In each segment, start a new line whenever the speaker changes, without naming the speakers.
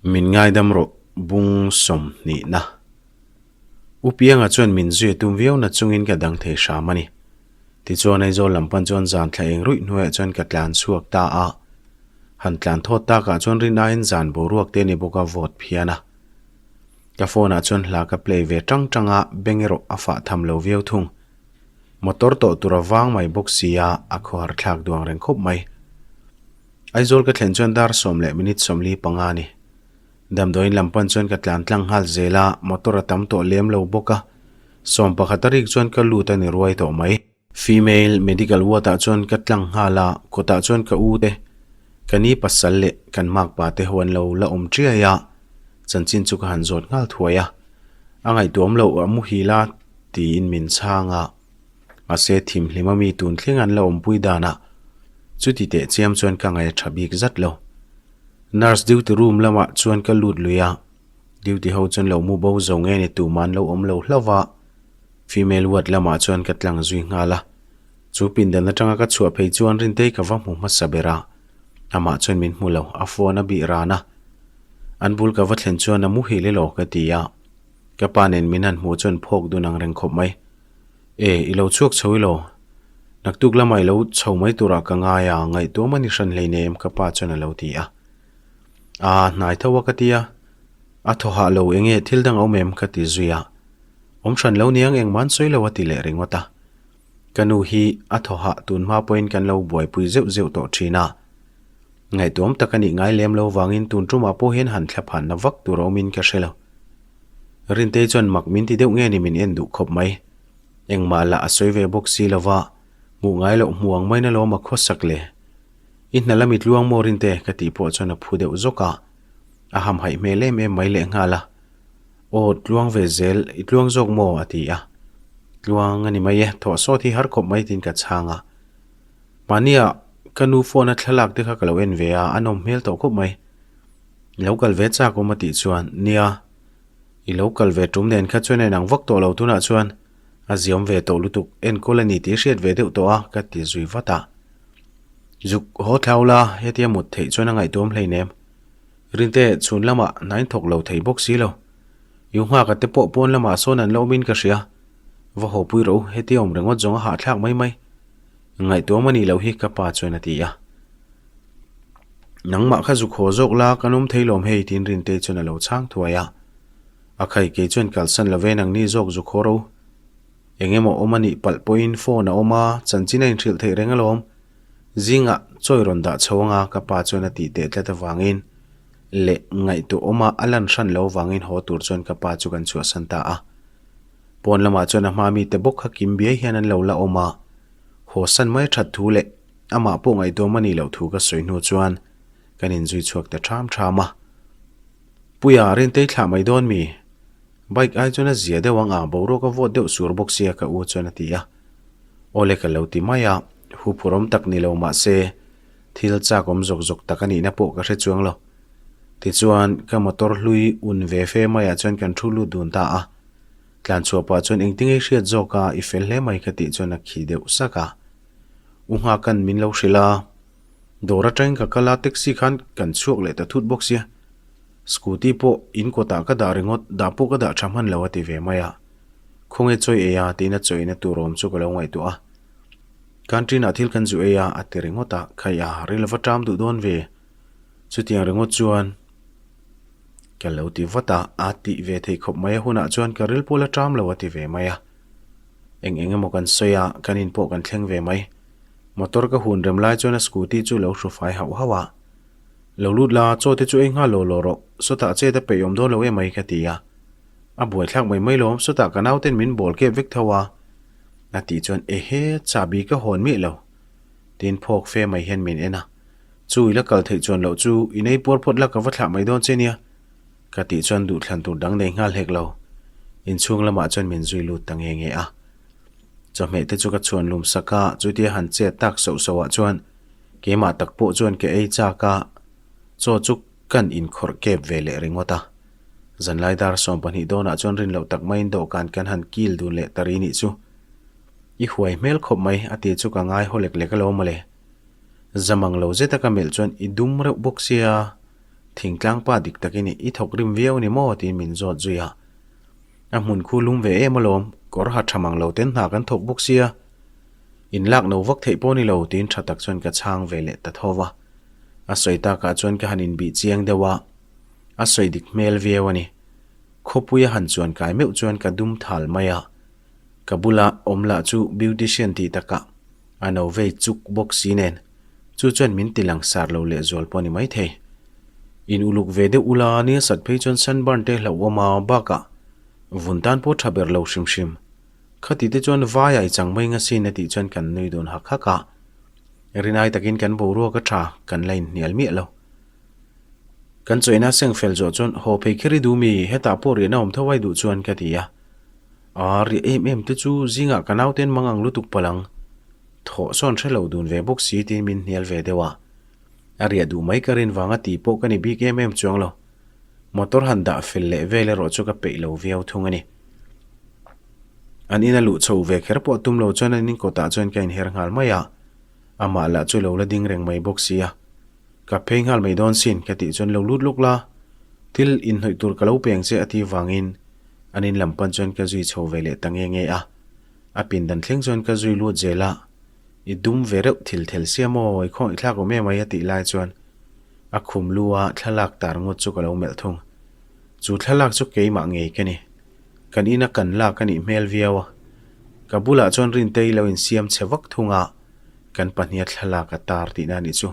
Min ngaidam rawh bung sawmhnihna. U Pianga chuan min zui a tum viau na chungin ka dang thei hram a ni. Tichuan Aizawl lam pan chuan zan thla eng ruih hnuaiah chuan ka tlan chhuak ta a. Han tlan thawt takah chuan rin aiin zan boruak te a ni bawk a vawt phian a. Ka phone ah chuan hla ka play ve tang tang a, beng erawh a fah tham lo viau thung. Motor tawh tur a vang mai bawk si a, a khawhar thlak duang reng khawp mai. Aizawl ka thlen chuan dar sawm leh minute 45 a ni. Damdawiin lam pan chuan ka tlan tlang nghal zel a, motor a tam tawh lem lo bawk a, 11 a rik chuan ka lut a ni ruai tawh mai. Female medical ward ah chuan ka tlang nghal a, kawtah chuan ka u te, ka ni pasal leh kan makpa te ho an lo la awm chiai a, chanchin chu ka han zawt nghal thuai a. A ngaihtuam loh a muhil a tiin min chhang a. Mahse thimhlim a mi tun thleng an la awmpui danah chuti teh chiam chuan ka ngaih a tha bik zat lo. Nurse duty room lamah chuan ka lut lui a, duty ho chuan lo mu bo zo nge ni tumah an lo awm lo hlauh va, female ward lamah chuan ka tlang zui nghal a. Chu pindan atanga ka chhuah phei chuan Rintei ka va hmu hmasa ber a, amah chuan min hmu lo, a phone a bih ran a. An bul ka va thlen chuan a muhil elaw ka ti a, ka pa nen min han hmuh chuan phawk dun ang reng khawp mai. E, i lo chhuak chho ilo. Naktuk lamah i lo chho mai turah ka ngai a, ngaihtuam a ni hran hleinem ka pa chuan a lo ti a. A, hnai tho a ka ti a. A thaw hah lo enge thil dang a awm em ka ti zui a. Awm hran lo niang engmah an sawi lo a ti leh ringawt a. Ka nu hi a thaw hah tun hma pawhin kan lo buaipui zeuh zeuh tawh thin a. Ngaihtuam tak a nih ngai lem lo vangin tun tumah pawh hian han thla phanna vak tur a awmin ka hre lo. Rintei chuan mak min ti deuh nge ni min en duh khawp mai. Engmah lah a sawi ve bawk si lova, hmuh ngai loh hmu ang maina lawm a khawsak le. I hna lami tluang maw Rinte ka tih pawh chuan a phu deuh zawk a. A hamhaih hmel em em mai lehnghal a. Aw tluang ve zel, i tluang zawk maw a ti a. Tluang a ni mai e, thawh sawt hi har khawp mai tiin ka chhang a. Mahnia ka nu phone a thlalak te kha ka lo en ve a, a nawm hmel tawh khawp mai. I lo kal ve chak awm a tih chuan, Nia, i lo kal ve tum nen kha chuan a inang vak tawh lo tunah chuan a ziawm ve tawh lutuk, enkawl a ni tih hriat ve deuh tawh a, ka ti zui vat a. Zuk haw thlau la, hetia mut theih chuan a ngaihtuam hleinem. Rinte, chhun lamah hnain thawk lo thei bawk si lo. I u nghaka te pawh pawn lamah sawn an la awmin ka hria. Va haw pui rawh u, hetia awm ringawt zawng a hahthlak mai mai. Ngaihtuam a nih loh hi ka pa chuan a ti a. Nangmah kha zuk haw zawk la, kan awm thei lawm hei tiin Rintei chuan a lo chhang thuai a. A khai kei chuan kalsan lo ve nangni zawk zuk haw ro. Eng emaw awm a nih palh pawhin phone a awm a, chanchin a inhrilh theih reng alawm. Zingah chawi rawn dah chho anga ka pa chuan a tih teh tlat avangin leh ngaihtuah awma a lan hran lo avangin haw tur chuan ka pa chu kan chhuahsan ta a. Pawn lamah chuan a hma mite bawk kha kim biai hian an lo la awm a, haw san mai a that thu leh amah pawh ngaihtuam a nih loh thu ka sawi hnu chuan kan inzui chhuak ta ṭham ṭham a. Puia, Rintei thlah mai dawn mi? Bike ai chuan a zia deuh ang a, boruak a vawt deuh sur bawk sia ka u chuan a ti a. Awle ka lo ti mai a, huphurhawm tak ni lo mah se thil chak awm zawk zawk tak a nihna pawh ka hre chuang lo. Tichuan, ka motor hlui un ve fe maiah chuan kan thu lut dun ta a. Tlan chhuah pah chuan engtin nge hriat zawk a, i fel hle mai ka tih chuan a khi deuh sak a. U Nghakan min lo hrilh a, dawr atangin ka kal a, taxi khan kan chhuak leh ta thut bawk sia. Scooty pawh in kawtah ka dah ringawt, dah pawh ka dah tha hman lo a ti ve mai a. Khawnge chawi ei a tiin a chawina tur awm chu ka lo ngaihtuah a. Canteen ah thil kan zu ei a, a ti ringawt a, khai a, ril va ṭam duh dawn ve. Chutiang ringawt chuan ka lo ti vat a, a tih ve thei khawp mai a hunah chuan ka ril pawh la ṭam lo a ti ve mai a. Eng eng emaw kan sawi a, kan in pawh kan thleng ve mai. Motor ka hun rem lai chuan a scooty chu lo hru fai hauh hauh a. Lo lut la, chaw te chu ei nghal law law rawh, sawtah chet a peih awm dawn lo emai ka ti a. A buaithlak mai mai lawm, sawtah ka nauten min bawl kep vek tho a. A tih chuan ehe, chahbi ka hawn miah lo. Tin phawk fe mai hian min en a. Chu i la kal theih chuan loh chu i nei puar phawt la ka va thlah mai dawn che nia. Ka tih chuan duhthlan tur dang nei nghal hek lo. Inchhung lamah chuan min zui lut ta nge nge a. Chawhmeh te chu ka chhuan lum sak a, chutia han chet tak soh soh ah chuan keimah tak pawh chuan ka ei chak a, chaw chu kan inkhawrh kep ve leh ringawt a. Zanlai dar 12 dawnah chuan rin loh tak maiin dawhkan kan han kil dun leh ta ri nih chu. I huai hmel khawp mai a ti chu ka ngai haw lek lek alo mawle. Zamang lo zeta ka melh chuan i dum reuh bawk sia. Thingtlang pa dik tak i ni, i thawk rim viau a ni maw? tiin min zawt zui a. A hmun khu lum ve em alawm, kawr ha tha mang lo ten hna kan thawk bawk sia. In lak no vak theih pawh ni lo tiin tha tak chuan ka chhang ve leh ta tho va. A sawi takah chuan ka han inbih chiang deuh a, a sawi dik hmel viau a ni. Khawpui a han chuan kai meuh chuan ka dum thal mai a. Ka bula awm lah chu beautician tih takah a no vei chuk bawk si nen, chu chuan min ti langsar lo lehzual pawh a ni maithei. In uluk ve deuh ula nia sat phei chuan sunburn te hlauhawm a bakah vun tan pawh tha ber lo hrim hrim. Khati te chuan vai ai chang mai ngasin a tih chuan kan nui dun hak hak a. Rinai takin kan boruak a tha, kan la inhnial miah lo. Kan chawina seng fel zawh chuan haw phei kher i duh mi, hetah pawh riahna awm tho ai duh chuan ka ti a. Aa riah em em te chu zingah ka nauten mang ang lutuk palh ang. Thawh sawn hre lo dun ve bawk si tiin min hnial ve deuh a. A riah duh mai ka rin vanga ti pawh ka ni bik em em chuang lo. Motor han dah fel leh vel erawh chu ka peih lo viau thung a ni. An ina luh chho ve kher pawh tum lo chuan an inkawtah chuan ka inher nghal mai a. Amah lah chu lo la ding reng mai bawk si a. Ka phei nghal mai dawn sin ka tih chuan lo lut lawk la, thil inhnawih tur ka lo peng che a ti vangin an in lam pan chuan ka zui chho ve leh ta nge nge a. A pindan thleng chuan ka zui lut zel a, I dum ve reuh thil thel sia maw, i khawngaih thlak awm em ai a tih lai chuan a khum lu a thlalak tar ngawt chu ka lo melh thung. Chu thlalak chu keimah ngei ka ni. Kan ina kan lak a nih hmel viau a. Ka bulah chuan Rintei lo insiam chhe vak thung a. Kan pahniha thlalak a tar tihna a nih chu.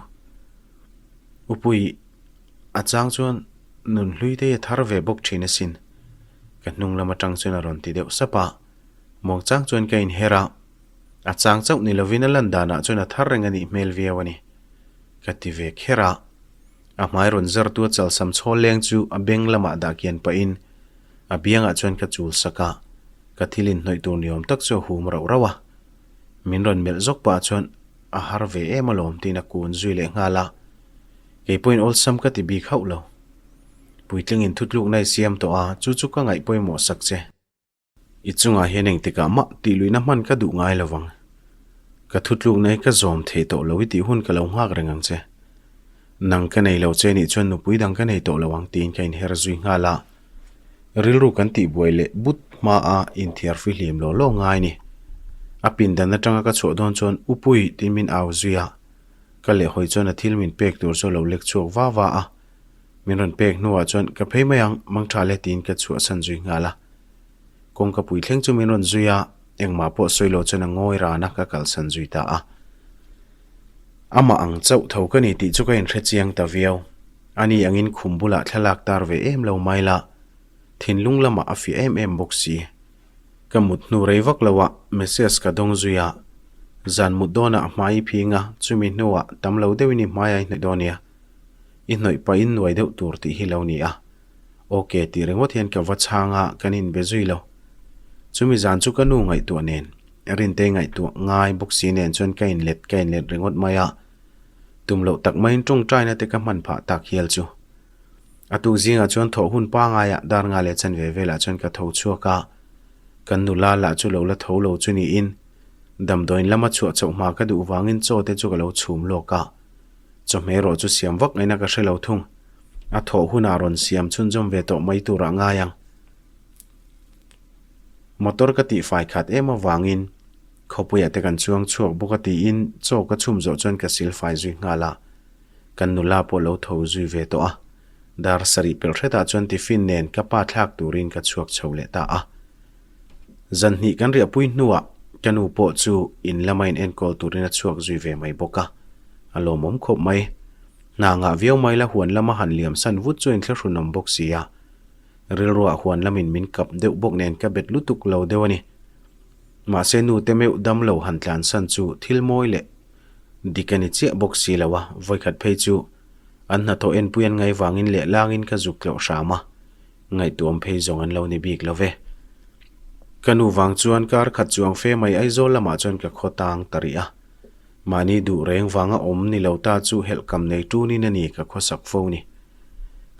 Upui, a chang chuan nun hlui te hi a thar ve bawk thin asin. Ka hnung lam atang chuan a rawn ti deuh sap a. Muang chang chuan ka inher a, a chang chauh ni lovin a lan danah chuan a thar reng a nih hmel viau a ni. Ka ti ve kher a. A hmai rawn zartu a chalsam chhawl leng chu a beng lamah dah kian pahin a biangah chuan ka chul sak a, ka thil inhnawih tur ni awm tak chu a hum rauh rauh a. Min rawn melh zawk pah chuan a har ve em alawm tiin a kun zui leh nghal a, kei pawhin awlsam ka ti bik hauh lo. Puitlingin thutlukna i siam tawh a, chu chu ka ngaih pawimawh sak che. I chungah hian engtikah mah tih luihna hman ka duh ngai lo vang. Ka thutlukna hi ka zawm thei tawh lo i tih hun ka lo nghak reng ang che. Nang ka nei lo che nih chuan nupui dang ka nei tawh lo ang tiin ka inher zui nghal a. Rilru kan tihbuai leh but hmaa inthiar fihlim law law ngai ni. A pindan atanga ka chhuah dawn chuan U Pui tiin min au zui a, ka lehhawi chuan a thil min pek tur chu a lo lek chhuak va va a. Min rawn pek hnuah chuan ka phei mai ang, mangtha le tiin ka chhuahsan zui nghal a. Kawngka pui thleng chu min rawn zui a, engmah pawh sawi lo chuan a ngawi ran a, ka kalsan zui ta a. Amah ang chauh tho ka ni tih chu ka inhre chiang ta viau. Ani angin khum bulah thlalak tar ve em lo mai la, thinlung lamah a fiah em em bawk si. Ka mut hnu rei vak lo a, message ka dawng zui a, zan mut dawnah a hmai i phing a, chumi hnuah tam lo deuhin i hmai a i hnawih dawn nia. I hnawih pahin nuai deuh tur tih hi lo ni a. Ok tih ringawt hian ka va chhang a, kan inbe zui lo. Chumi zan chu ka nu ngaihtuah nen, Rintei ngaihtuah ngai bawk si nen chuan ka inlet ka inlet ringawt mai a. Tum loh tak maiin tawngtaina te ka hman phah tak hial chu. A tuk zingah chuan thawh hun pangaiah dar nga leh chanve velah chuan ka tho chhuak a, kan nula lah chu lo la tho lo chu niin damdawiin lama chhuah chauh hma ka duh vangin chaw te chu ka lo chhum lawk a, chawhmeh erawh chu siam vak ngaihna ka hre lo thung. A thawh hunah rawn siam chhunzawm ve tawh mai turah ngai ang. Motor ka tihfai khat em avangin Khawpuiah te kan chuang chhuak bawk a tiin chaw ka chhum zawh chuan ka sil fai zui nghal a, kan nula pawh lo tho zui ve tawh a. Dar sarih pelh hretah chuan tiffin nen ka pa thlak turin ka chhuak chho leh ta a. Zan hnih kan riahpui hnuah ka nu pawh chu in lama in enkawl turin a chhuak zui ve mai bawk a, a lawmawm khawp mai. Hna ngah viau mai la huan lama han liam san vut chu inthlahrunawm bawk si a, rilruah huan lamin min kap deuh bawk nen ka bet lutuk lo deuh a ni. Mahse nu te meuh dam lo han tlan san chu thil mawi leh dik a ni chiah bawk si lo a, vawikhat phei chu an hnathawh enpui an ngai vangin leh langin ka zuk tlawh hram a, ngaihtuam phei zawng an lo ni bik lo ve. Ka nu vang chuan kar khat chuang fe mai Aizawl lamah chuan ka khaw tang ta rih a, mahni duh reng vanga awm ni lo ta chu helhkam nei tunin a ni ka khawsak fo ni.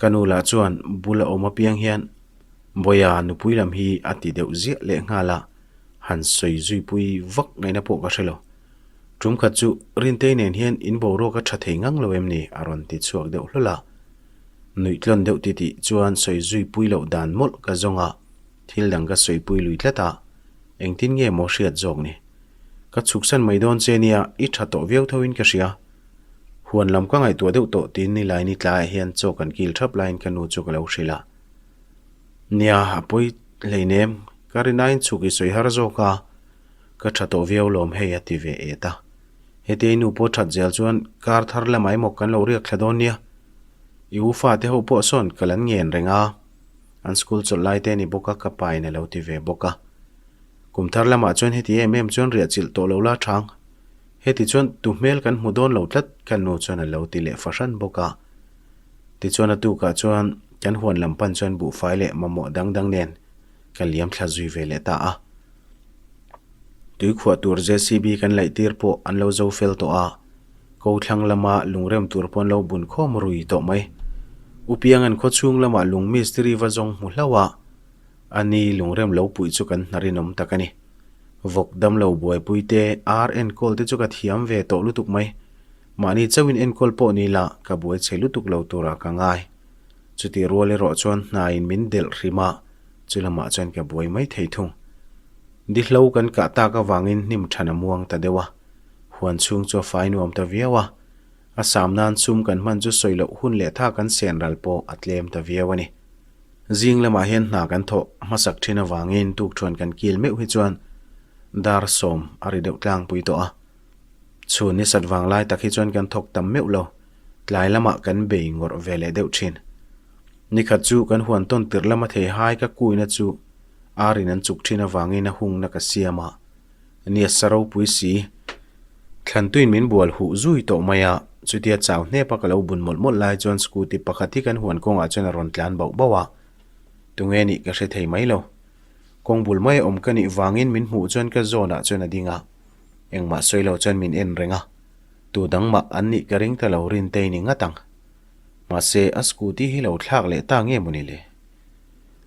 Ka nu lah chuan bula awm apiang hian Bawiha nupui lam hi a ti deuh ziah leh nghal a, han sawi zuipui vak ngaihna pawh ka hre lo. Tum khat chu Rintei nen hian in boruak a tha thei ngang lo em ni? a rawn ti chhuak deuh hlawl a. Nuih tlawn deuh ti tih chuan sawi zui pui loh dan mawlh ka zawng a, thil dang ka sawi pui lui tlat a, engtin nge maw hriat zawk ni? Ka chhuksan mai dawn che nia, i tha tawh viau tho in ka hria. Huan lam ka ngaihtuah deuh tawh tiin nilai ni tlaiah hian chaw kan kil thap laiin ka nu chu ka lo hrilh a. Nia, a pawi hleinem, ka rinain chhuk i sawi har zawk a, ka tha tawh viau lawm hei a ti ve et a. Hetiai nu pawh that zel chuan kar thar lamah emaw kan lo riak thla dawn nia. I u fate ho pawh sawn ka lan ngen reng a, an school chawlh lai te a ni bawk a ka pa in a lo ti ve bawk a. Kum thar lamah chuan heti em em chuan riah chilh tawh lo la thang. Heti chuan tu hmel kan hmu dawn lo tlat ka nu chuan a lo ti leh fahran bawk a. Tichuan a tukah chuan kan huan lam pan chuan buhfai leh mamawh dang dang nen ka liam thla zui ve leh ta a. Tuikhuah tur JCB kan laih tir pawh an lo zo fel tawh a, ko thlang lama lungrem tur pawh an lo bun khawm rui tawh mai. U Pianga'n khaw chhung lamah lung mistiri va zawng hmu hlauh a, a ni lungrem lo puih chu kan hna rinawm tak a ni. Vawk damlo buaipui te, ar enkawl te chu ka thiam ve tawh lutuk mai. Mahni chauhin enkawl pawh ni la, ka buai chhe lutuk lo turah ka ngai. Chutih rual erawh chuan hnaiin min delh hrim a, chu lamah chuan ka buai mai thei thung. Dihlo kan kah tak avangin hnim than a muang ta deuh a, huan chhung chu a fai nuam ta viau a, a sam nan chhum kan hman chu sawi loh hun leh tha kan sen ral pawh a tlem ta viau a ni. Zing lamah hian hna kan thawh hmasak thin avangin tukthuan kan kil meuh hi chuan dar sawm a ri deuh tlangpui tawh a. Chhun ni sat vang lai tak hi chuan kan thawk tam meuh lo, tlai lamah kan bei ngawrh ve leh deuh thin. Nikhat chu kan huan tawn tirh lama thei hai ka kuina chu arin an chuk thin avangin a hungna ka siam a, nia sa ropui si. Thlantuin min bual huh zui tawh mai a, chutia chau hnepa ka lo bun mawlh mawlh lai chuan scooty pakhat hi kan huan kawngah chuan a rawn tlan bauh bauh a, tunge nih ka hre thei mai lo. Kawng bul mai a awm ka nih vangin min hmuh chuan ka zawnah chuan a ding a, engmah sawi lo chuan min en reng a, tu dangmah an nih ka ring ta lo Rintei ni ngat ang. Mahse, a scooty hi lo thlak leh ta nge mawni le?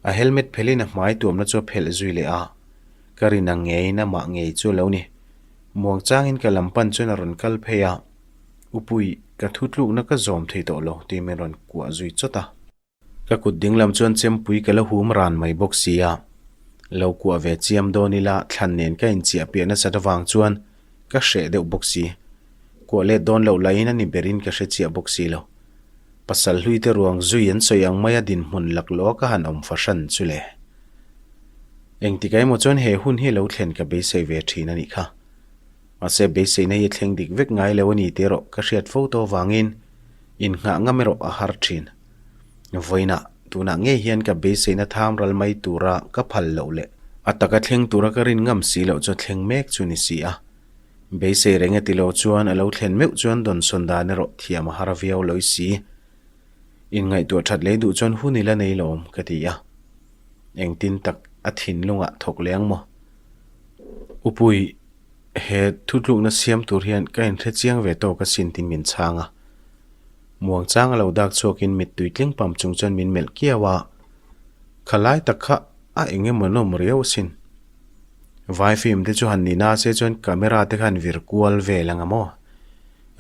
A helmet phelhin a hmai tuamna chu a phelh zui leh a, ka rin ang ngeiin amah ngei chu a lo ni. Muang changin ka lam pan chuan a rawn kal phei a, Upui, ka thutlukna ka zawm thei tawh lo tih min rawn kuah zui chawt a. Ka kut dinglam chuan chempui ka la hum ran mai bawk si a, lo kuah ve chiam dawn ila thlan nen ka inchiah piah nasat avang chuan ka hreh deuh bawk si. Kuah let dawn loh laiin a ni berin ka hre chiah bawk si lo. Pasal hlui te ruang zui an sawi ang maia dinhmun laklawh ka han awm fahran chu le. Engtik emaw chuan he hun hi lo thlen ka beisei ve thin a nih kha. Mahse beiseina hi a thleng dik vek ngai lo a ni tih erawh ka hriat fo tawh avangin innghah ngam erawh a har thin. Vawiinah, tunah ngei hian ka beiseina tham ral mai tura ka phal loh leh a taka thleng tura ka rin ngam si loh chu a thleng mek chu ni si a. Beisei reng e ti lo chuan a lo thlen meuh chuan dawnsawn dan erawh thiam a har viau lawih si. Inngaihtuah that lei duh chuan hun ila nei lawm ka ti a. Engtin tak a thinlungah thawk leh ang maw? Upui, he thutlukna siam tur hian ka inhre chiang ve tawk asin tin min chhang a. Muang chang a lo dak chhuakin mittui tling pam chung chuan min melh kiau a, Kha lai tak kha a eng emaw nawm riau asin. Vai film te chu han ni na se chuan camera te khan vir kual vel ang a maw?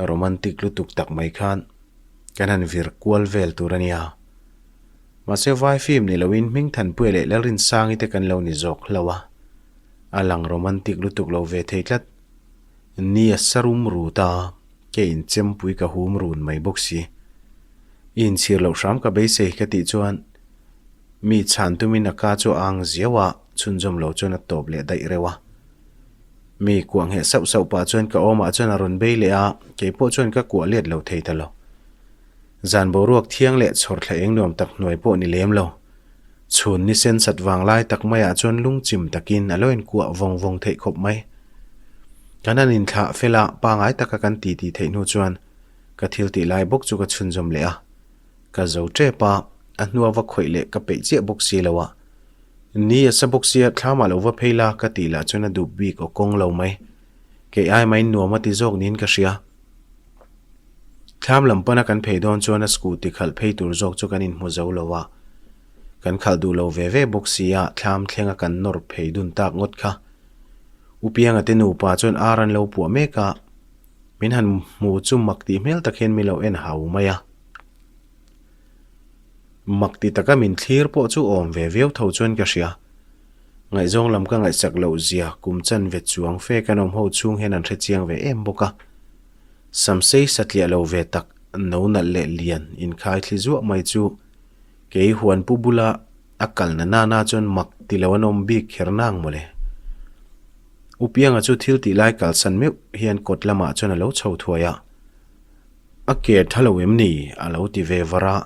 Romantic lutuk tak mai khan kan han vir kual vel tur a nia. Mahse vai film ni loin Hmingthanpuia leh Lalrinsangi te kan lo ni zawk hlauh a, a lang romantic lutuk lo ve thei tlat. Ni a sa rum rut a. Ke inchempui ka hum run mai bawk si. I inchhir loh hram ka beisei ka tih chuan mi chhan tumin a ka chu a ang ziau a, chhunzawm lo chuan a tawp leh daih reuh a. Mi kuah ngheh sauh sauh pah chuan ka awmah chuan a rawn bei leh a, keipawh chuan ka kuah let lo thei ta lo. Zan boruak thiang leh chhawr thla eng nuam tak hnuai pawh ni lem lo. Chhun ni sen sat vang lai tak maiah chuan lungchim takin a lo inkuah vawng vawng theih khawp mai. Kan han inthlah fel a, pangai taka kan titi theih hnu chuan ka thil tih lai bawk chu ka chhunzawm leh a. Ka zo tep a, a hnua va khawih leh ka peih chiah bawk si lo a. Ni a sa bawk sia, thlamah lo va phei la ka tih lah chuan a dup bik aw kawng lo mai. Kei ai maiin nuam a ti zawk niin ka hria. Thlam lam pana kan phei dawn chuan a scooty khalh phei tur zawk chu kan inhmu zo lo a, kan khalh duh lo ve ve bawk si a, thlam thlenga kan nawr phei dun tak ngawt kha. U Pianga te nupa chuan ar an lo puah mek a, min han hmu chu mak tih hmel tak hian min lo en hau mai a. Mak ti taka min thlir pawh chu awm ve viau tho chuan ka hria. Ngaihzawng lam ka ngaihsak loh zia kum chanve chuang fe kan awm ho chhung hian an hre chiang ve em bawk a. Samsei satliah lo ve tak no nalh leh lian inkhai thli zuah mai chu kei huan pu bula a kalna nana chuan mak ti lo an awm bik kher nang mawle. U Pianga chu thil tih lai kalsan meuh hian kawt lamah chuan a lo chho thuai a. A ke tha lo em ni? a lo ti ve var a.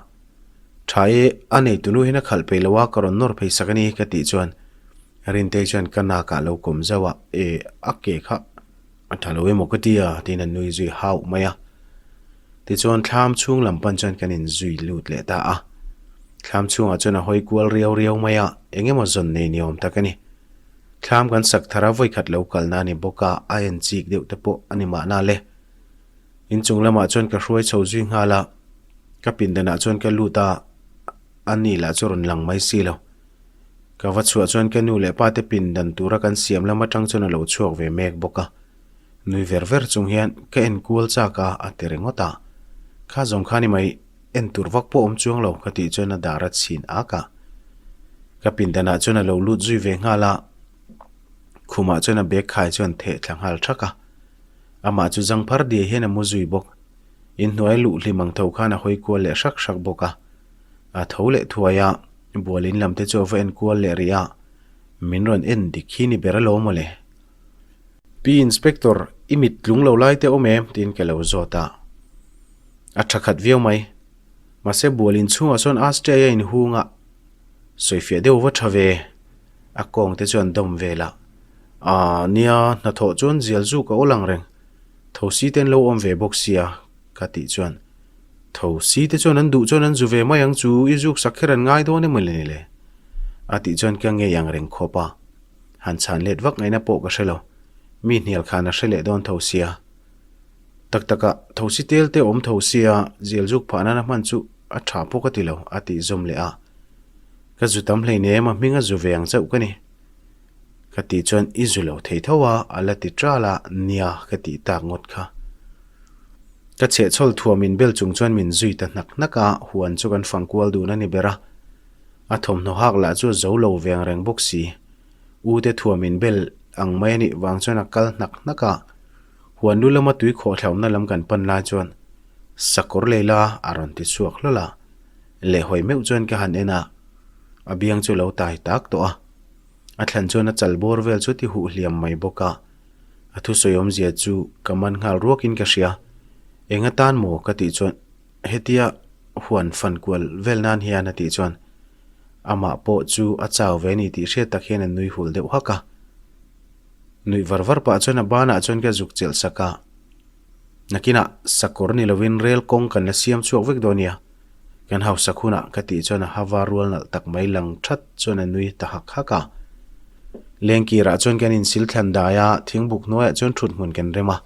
Tha e, a neitunu hian a khalh peih lo a, ka rawn nawr phei sak a ni ka tih chuan Rintei chuan ka nakah a lo kawm zauh a, E, a ke kha a tha lo emaw ka ti a tiin a nui zui hauh mai a. Tichuan thlam chhung lam pan chuan kan inzui lut leh ta a. Thlam chhungah chuan a hawi kual riau riau mai a, eng emaw zawn nei ni awm tak a ni. Thlam kan sak thar a vawikhat lo kalna a ni bawk a, a en chik deuh te pawh a ni mahna le. Inchung lamah chuan ka hruai chho zui nghal a, ka pindanah chuan ka lut a, a ni lah chu rawn lang mai si lo. Ka va chhuah chuan ka nu leh pa te pindan tura kan siam lam atang chuan a lo chhuak ve mek bawk a. Nui ver ver chung hian ka en kual chak a, a ti ringawt a. Kha zawng kha ni mai, en tur vak pawh awm chuang lo ka tih chuan a dar a chhin ak a. Ka pindanah chuan a lo lut zui ve nghal a, khumah chuan a bag khai chuan theh thla nghal thak a. Amah chu zangphar diai hian a mu zui bawk. Inhnuai luh hlim ang tho khan a hawi kual leh hrak hrak bawk a. A tho leh thuai a, bual in lam te chu a va en kual leh rih a, min rawn en dik hi ni ber alawm mawle. Pi Inspector, i mit tlung lo lai te awm em? tiin ka lo zawt a. A tha khat viau mai. Mahse bual in chhungah chuan Astray a inhung a, sawifiah deuh va tha ve. A kawng te chuan dawm vel a. Aaa nia, hnathawh chuan zial zuk a awl ang reng. Thosi te an lo awm ve bawk sia, ka tih chuan. Thosi te chuan an duh chuan an zu ve mai ang chu, i zuk sak kher an ngai dawn emaw le ni le? A tih chuan ka ngei ang reng khawp a. Han chhan let vak ngaihna pawh ka hre lo. Mi hnial khan a hre leh dawn tho sia. Tak taka thosi tel te awm tho sia, zial zuk phah nana hman chu a tha pawh ka ti lo, a tih zawm leh a. Ka zu tam hleinem a hming a zu ve ang chauh ka ni. Ka tih chuan i zu lo thei tho a, a la ti ṭal a, nia ka tih tak ngawt kha. Ka chhehchhawl thuam in bel chung chuan min zui ta hnak hnak a, huan chu kan fang kual dun a ni ber a. A thawmhnaw hak lah chu a zo lo veng reng bawk si. U te thuam in bel ang mai a nih vang chuan a kal hnak hnak a, huan lu lama tui khawh thlaumna lam kan pan lai chuan sakawr lei la a rawn ti chhuak hlawl a, lehhawi meuh chuan ka han en a, a biang chu a lo tai tak tawh a. A thlan chuan a chal bawr vel chu ti huh hliam mai bawk a, a thusawi awmzia chu ka man nghal ruakin ka hria. Eng atan maw ka tih chuan hetia huan fan kual vel nan hian a tih chuan amah pawh chu a chau ve ni tih hriat tak hian a nui hul deuh hak a. Nuih var var pah chuan a banah chuan ka zuk chelh sak a, nakinah sakawr ni lovin rel kawng kan la siam chhuak vek dawn nia. Kan hausak hunah ka tih chuan a hava rual nalh tak mai lang that chuan a nui ta hak hak a. Lengkirah chuan kan insil thlan dai a, thingbuk hnuaiah chuan thut hmun kan rem a.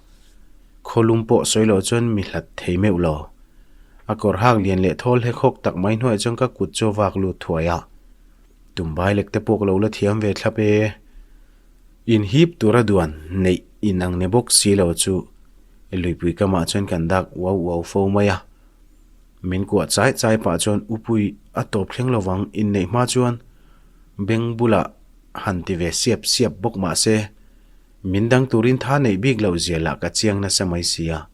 Khawlum pawh sawi loh chuan mi hlat thei meuh lo. A kawr hak lian leh thawl hlek hawk tak mai hnuaiah chuan ka kut chu a vak lut thuai a. Tumbai lek te pawh ka lo la thiam ve thlap e. Inhip tura duan neih inang ni bawk si lo chu luipui kamah chuan kan dak uau uau fo mai a. Min kuah chai chai pah chuan Upui a tawp thleng lovang inneih hma chuan beng bulah han ti ve siap siap bawk mah se min dang turin tha neih bik loh zia lah ka chiang nasa mai si a.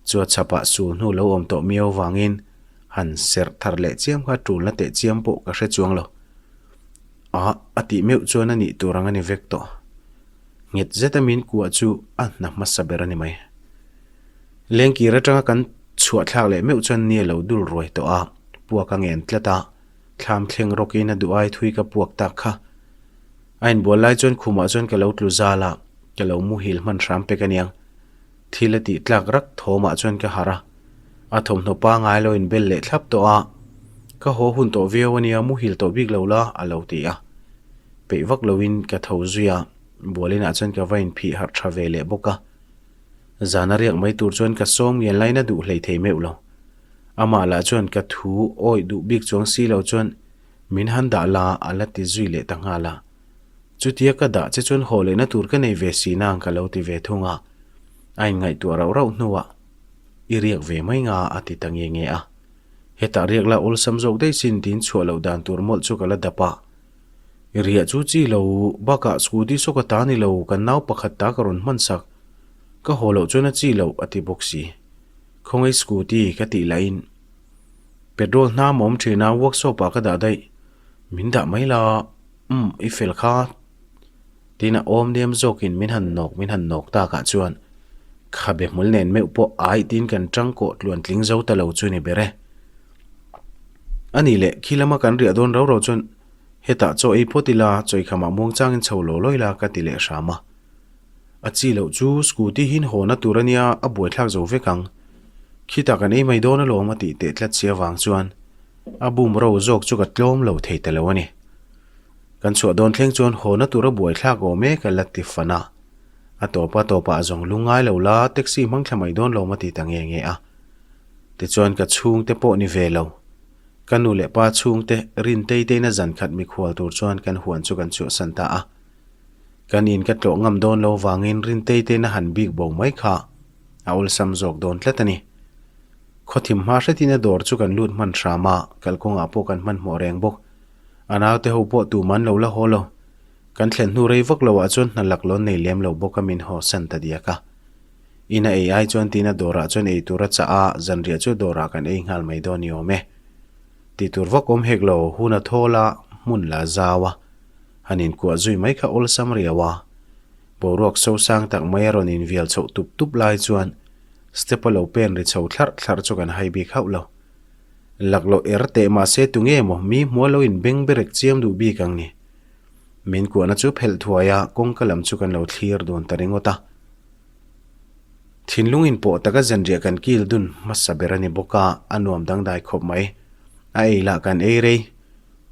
Chua chhapah sul hnu lo awm tawh miau vangin han serh thar leh chiam kha tulna teh chiam pawh ka hre chuang lo. A a tih meuh chuan a nih tur ang a ni vek tawh. Nghet zeta min kuah chu a hna hmasa ber a ni mai. Lengkir atanga kan chhuah thlak leh meuh chuan ni a lo dul ruai tawh a, puak a ngen tlat a, thlam thleng rawkin a duh ai thui ka puak tak kha. A inbual lai chuan khumah chuan ka lo tlu zal a, ka lo muhil hman hram pek aniang. Thil a tih tlak rak thawmah chuan ka harh a, a thawmhnaw pangai lo inbel leh thlap tawh a, ka haw hun tawh viau ania muhil tawh bik lo la a lo ti a. Peih vak loin ka tho zui a, bualinah chuan ka va inphih harh tha ve leh bawk a. Zana riak mai tur chuan ka sawm ngian lain a duh hlei thei meuh lo. Amah lah chuan ka thu awih duh bik chuang si lo chuan min han dah la a la ti zui leh ta nghal a. Chutia ka dah che chuan haw lehna tur ka nei ve si nang ka lo ti ve thung a. A inngaihtuah rauh rauh hnuah i riak ve mai nga a ti ta nge nge a. Hetah riak la awlsam zawk daih sin tiin chhuah loh dan tur mawlh chu ka la dap a. Riah chu chi lo, bakah scooty saw ka ta ni lo, kan nau pakhat ta ka rawn hman sak. Ka haw loh chuan a chi loh a ti bawk si. Khawngaih scooty ka tih lahin petrol hnam a awm thin a, workshop ah ka dah daih. Min dah mai la, umm i fel kha. Tin a awm nem zawkin min han nawk min han nawk takah chuan khabe hmul nen meuh pawh ai tin kan tang kawh tluan tling zo ta lo chu ni ber e. A nih leh khi lama kan riah dawn rau rau chuan hetah chaw ei phawt ila chawikhamah muangchangin chho lo lawi la ka ti leh hram a. A chi loh chu scooty hin hawna tur a nia a buaithlak zo vek ang. Khitah kan ei mai dawn alawm a tih teh tlat si avang chuan a bum ro zawk chu ka tlawm lo thei ta lo a ni. Kan chhuah dawn thleng chuan hawna tura buaithlak awm e ka la ti fan a. A tawpa tawpah zawng lung ngai lo la, taxi hmang thla mai dawn lo ma ti ta nge nge a. Tichuan ka chhungte pawh ni ve lo. Ka nu leh pa chhungte Rintei teina zan khat mikhual tur chuan kan huan chu kan chhuahsan ta a. Kan in ka tlawh ngam dawn lo vangin Rintei teina han bik bo mai kha a awlsam zawk dawn tlat a ni. Khawthim hma hretin a dawr chu kan lut hman hram a, kalkawngah pawh kan hmanhmawh reng bawk. A naute ho pawh tum an lo la haw lo. Kan thlen hnu rei vak loah chuan hna lak lawn nei lem lo bawk a min haw san ta diak a. Ina ei ai chuan tina dawrah chuan ei tur a chah a, zanriah chu dawrah kan ei nghal mai dawn ni awm e. Tih tur vak awm hek lo, hun a thawl a, hmun la zau a. Han inkuah zui mai kha awlsam riau a. Boruak sosang tak mai a rawn invial chhoh tup tup lai chuan step a lo pen ri chho thlarh thlarh chu kan hai bik hauh lo. Laklawh er teh mahse tunge maw mi hmua lo in beng berek chiam duh bik ang ni. Min kuahna chu phelh thuai a, kawngka lam chu kan lo thlir dun ta ringawt a. Thinlung in pawh taka zanriah kan kil dun hmasa ber a ni bawk a, a nuam dangdai khawp mai. A ei lah kan ei rei.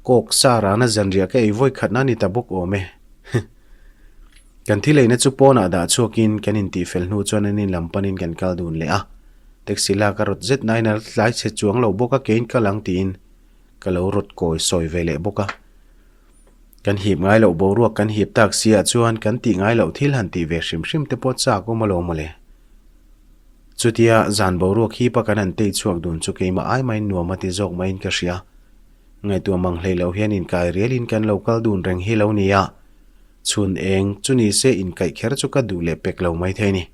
Kawk sa rana zanriah ka ei vawi khatna a ni ta bawk awm e. Kan thil eina chu pawnah dah chhuakin kan intihfel hnu chuan an in lam panin kan kal dun leh a. Taxi lak a rawt zet nain a tlai chhe chuang lo bawk a kein kal ang tiin ka lo rawt kawi sawi ve leh bawk a. Kan hip ngai loh boruak kan hip tak si ah chuan kan tih ngai loh thil han tih ve hrim hrim te pawh chak awm alawm mawle. Chutia zan boruak hip a kan han tei chhuak dun chu keimah ai maiin nuam a ti zawk maiin ka hria. Ngaihtuah mang hlei loh hian inkai rialin kan lo kal dun reng hi lo nia. Chhun eng, chu ni se inkaih kher chu ka duh leh pek lo mai thei ni.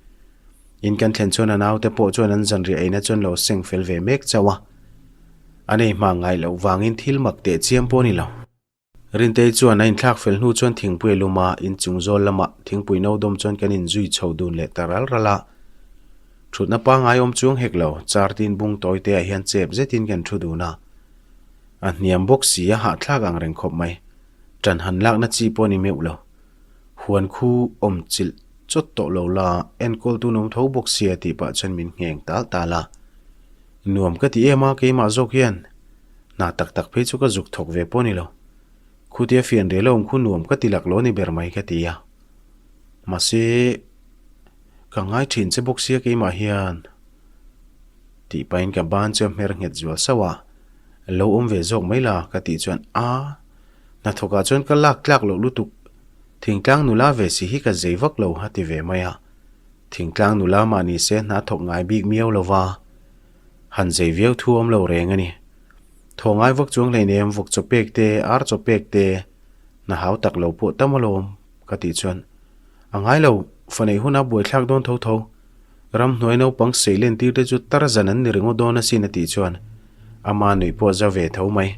In kan thlen chuan a naute pawh chuan an zanriah eina chuan lo seng fel ve mek chauh a. An ei hma ngai loh vangin thil mak teh chiam pawh a ni lo. Rintei chuan a inthlak fel hnu chuan thingpui a lum a, inchung zawl lamah thingpui no dawm chuan kan inzui chho dun leh ta ral ral a. Thutna pangngai awm chuang hek lo, car tin bung tawi te ah hian chep zetin kan thu dun a. A hniam bawk si a hahthlak ang reng khawp mai. Ṭan han lakna chi pawh a ni meuh lo. Huan khu awm chilh chawt tawh lo la, enkawl tun awm tho bawk sia tih pah chuan min ngheng tal tal a. Nuam ka ti em a, keimah zawk hian hna tak tak phei chu ka zuk thawk ve pawh a ni lo. Khutia fian rel a awm khu nuam ka ti lak lo a ni ber mai ka ti a. Mahse, ka ngai ṭhin che bawk sia keimah hian tih pahin ka ban chu a hmer nghet zual sauh a. Lo awm ve zawk mai la ka tih chuan a hnathawkah chuan ka lak tlak loh lutuk thingtlang nula ve si hi ka zei vak lo a ti ve mai a. Thingtlang nula mah ni se hna thawk ngai bik miau lo va, han zei viau thu awm lo reng a ni. Thaw ngai vak chuang hleinem vawk chaw pek te, ar chaw pek te, hna hau tak lo pawh tam alawm ka tih chuan a ngai lo, fa neih huna buaithlak dawn tho tho. Ramhnuai naupang sei len tir te chu Tarzan an ni ringawt dawn asin a tih chuan ama nuih pawh a za ve tho mai.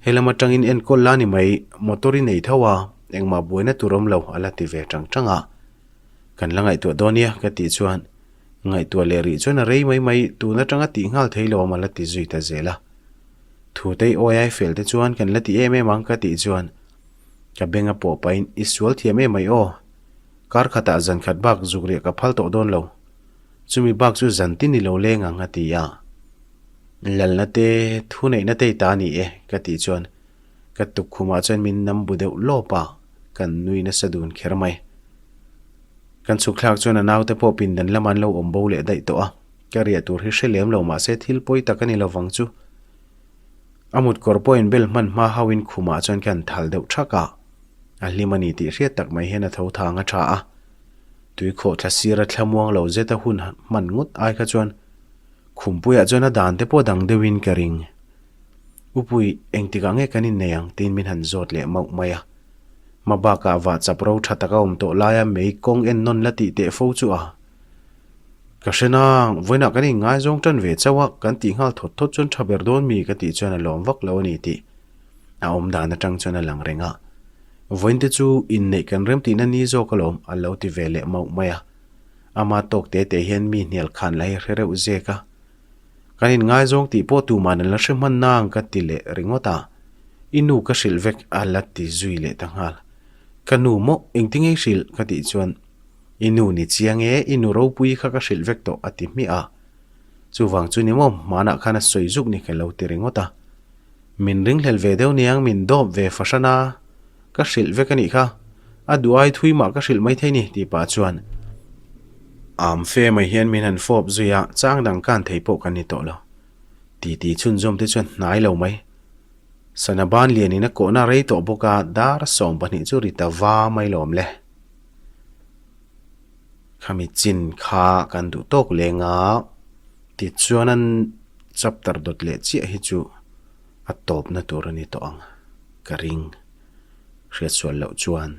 Helam atangin enkawl la ni mai, motor i nei tho a, engmah buaina tur awm lo a la ti ve tang tang a. Kan la ngaihtuah dawn nia ka tih chuan ngaihtuah leh rih chuan a rei mai mai, tun atanga tih nghal thei lo awm a la ti zui ta zel a. Thutei awi ai fel te chuan kan la ti em em ang ka tih chuan ka beng a pawh pahin i sual thiam em mai aw. Kar khatah zan khat bak zuk riah ka phal tawh dawn lo. Chumi bak chu zan tin i lo leng ang a ti a. Lalna te, thuneihna te i ta a ni e, ka tih chuan ka tukkhumah chuan min nam bu deuh lawp a, kan nui nasa dun kher mai. Kan chhuk thlak chuan a naute pawh pindan lamah an lo awm bo leh daih tawh a, ka riah tur hi hre lem lo mahse thil pawi tak a ni lovang chu. A mutkawr pawh inbel hman hma hauhin khumah chuan ka han thal deuh thak a. A hlim a ni tih hriat tak mai hian a tho thang a tha a. Tuikhawh thla sira thlamuang lo zeta hun hman ngawt ai kha chuan. Khumpuiah chuan a dan te pawh dang deuhin ka ring. Upui, engtikah nge kan innei ang? tiin min han zawt leh mauh mai a. Hma bakah vah chap ro tha taka awm tawh laia mei kawng en nawn la tih teh fo chu a. Ka hre nang, vawiinah kan inngaizawng tan ve chauh a, kan tih nghal thawt thawt chuan tha ber dawn mi ka tih chuan a lawm vak lo a ni tih a awm dan atang chuan a lang reng a. Vawiin te chu inneih kan rem tihna ni zawk alawm a lo ti ve leh mauh mai a. Ama tawk te te hian mi hnial khan la hi hre reuh zek a. Kan inngaizawng tih pawh tuman an la hre hman nang ka ti leh ringawt a. I nu ka hrilh vek a la ti zui leh ta nghal. Ka nu maw engtinge i hrilh ka tih chuan I nu ni chiang e, i nu ropui kha ka hrilh vek tawh a ti hmiah a. Chuvang chu ni maw hmanah khan a sawi zuk ni ka lo ti ringawt a. Min ringhlel ve deuh niang min dawp ve fahran a, ka hrilh vek a nih kha. A duh ai thui mah ka hrilh mai thei ni tih pah chuan am fe mai hian min han fawp zui a, chang dang kan thei pawh kan ni tawh lo. Titi chhunzawm te chuan hnai lo mai. Sana ban lianin a kawhna rei tawh bawk a, dar 12 chu ri ta va mai lawm le. Khami chin kha kan duh tawk leng a, tichuan an chapter dawt leh chiah hi chu a tawpna tur a ni tawh ang ka ring hriatsual loh chuan.